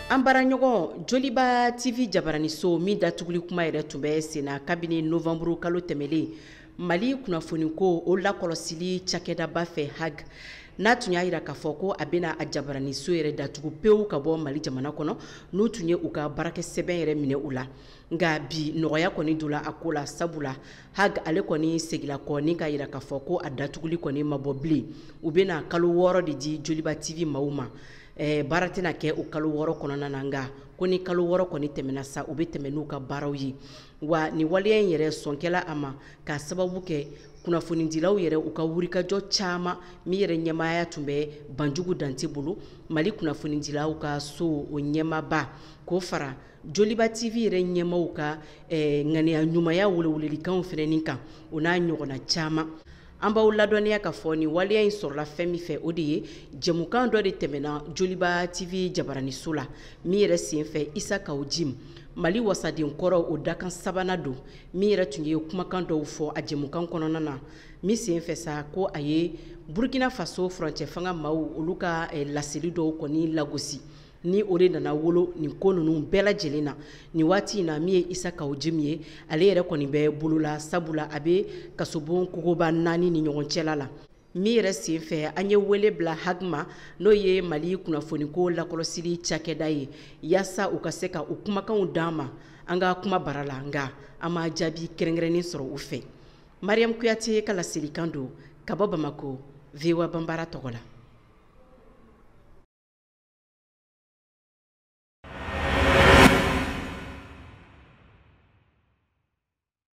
An baaraɲɔgɔn Joliba TV jabaraniso min datuguli kuma yɛrɛ tun bɛ senna kabini novembre kalo tɛmɛlen, Mali kunnafoniko o lakɔlɔsili cakɛdaba fɛ HAG, n'a tun y'a yira k'a fɔ ko a bɛna a jabaraniso yɛrɛ datugu pewu ka bɔ Mali jamana kɔnɔ, n'u tun ye u ka baarakɛ sɛbɛn yɛrɛ minɛ u la. Nka bi nɔgɔya kɔni donna a ko la, sabula HAG ale kɔni segila kɔ ni k'a yira k'a fɔ ko a datuguli kɔni ma bɔ bilen. U bɛna kalo 6 de di Joliba TV maaw ma. Baara tɛna kɛ o kalo 6 kɔnɔna na, nka ko ni kalo 6 kɔni tɛmɛna sa, u bɛ tɛmɛ n'u ka baaraw ye. Wa nin waleya in yɛrɛ sɔnkɛla a ma k'a sababu kɛ kunnafonidilaw yɛrɛ u ka wulikajɔ caman min yɛrɛ ɲɛmaaya tun bɛ Banjugu Dante bolo, Mali kunnafonidilaw ka so o ɲɛmaaba, k'o fara Joliba TV yɛrɛ ɲɛmaw ka ŋaniya ɲumanya welewelelikanw fɛnɛni kan, o n'a ɲɔgɔnna caman. An b'aw ladɔnniya k'a fɔ nin waleya in sɔrɔla fɛn min fɛ, o de ye jɛmukan dɔ de tɛmɛna Joliba TV jabaraniso la, min yɛrɛ senfɛ Isa Kaw Jim, Mali wasaden kɔrɔ, o dakan sabanan don, min yɛrɛ tun ye kumakan dɔw fɔ a jɛmukan kɔnɔna na, min senfɛ sa ko a ye Burkina Faso furancɛ fanga maaw olu ka laseli dɔw kɔni lagosi, ni o de nana wolo nin ko ninnu bɛɛ lajɛlen na. Nin waati in na, min ye Isa Kaw Jim ye, ale yɛrɛ kɔni bɛ bolo la, sabula a bɛ kasobon kogoba 4 ni ɲɔgɔn cɛla la. Min yɛrɛ senfɛ an ye wele bila HAG ma, n'o ye Mali kunnafoniko lakɔlɔsili cakɛda ye, yaasa u ka se ka u kumakanw d'an ma an ka kuma bara la, nka an ma jaabi kɛrɛnkɛrɛnnen sɔrɔ u fɛ. Mariam Kuyate ka laselikan don ka bɔ Bamako, VOA Banbara tɔgɔ la.